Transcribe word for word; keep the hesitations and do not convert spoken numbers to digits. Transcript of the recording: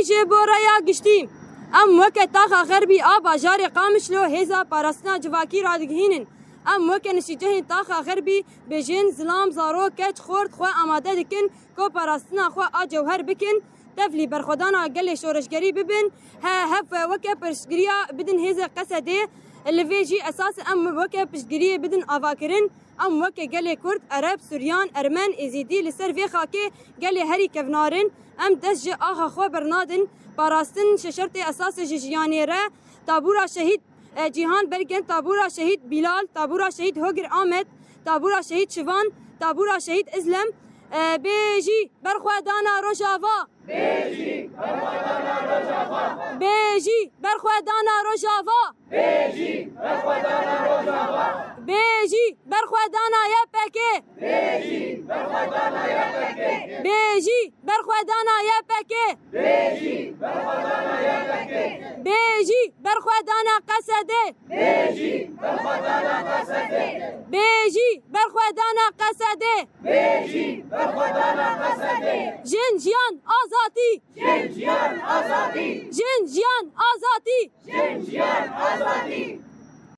Ji bo raya giştî, em weke taxa xerbî a bajarê Qamişlo hêza parastina civakî radigihînin. Em weke nişîcehên taxa xerbî bi jin, zilam, zarok, keç, xort xwe amade dikin ku parastina xwe a cewher bikin, tevlî berxwedana gelê şoreşgerî bibin. He, hev weke piştgiriya bidin hêzê Qesedê. Li vê jî esas em weke piştgiriyê bidin avakirin. Em weke gelê Kurd, Ereb, Suryan, Ermen, Êzîdî li ser vê xakê gelê herî kevnar in. Em dest ji axa xwe bernadin. Parastin ji şertê esasê ji jiyanê re. Tabûra şehîd, e, Cîhan Belgen, tabûra şehîd Bîlal, tabûra şehîd Hogir Amed, tabûra şehîd Şivan, tabûra şehîd Îzlem, e, bê jî berxwedana Rojava. Bê jî berxwedana Rojava. Bê jî berxwedana Rojava. Bê jî berxwedana Rojava. Bê jî berxwedana Y P G. Bê jî berxwedana Y P G. Bê jî berxwedana Y P G. Bê jî berxwedana Y P G. Bê jî berxwedana Qesedê. Bê jî berxwedana Qesedê. Bê jî berxwedana Qesedê. Bê jî berxwedana Qesedê. Jin, jiyan.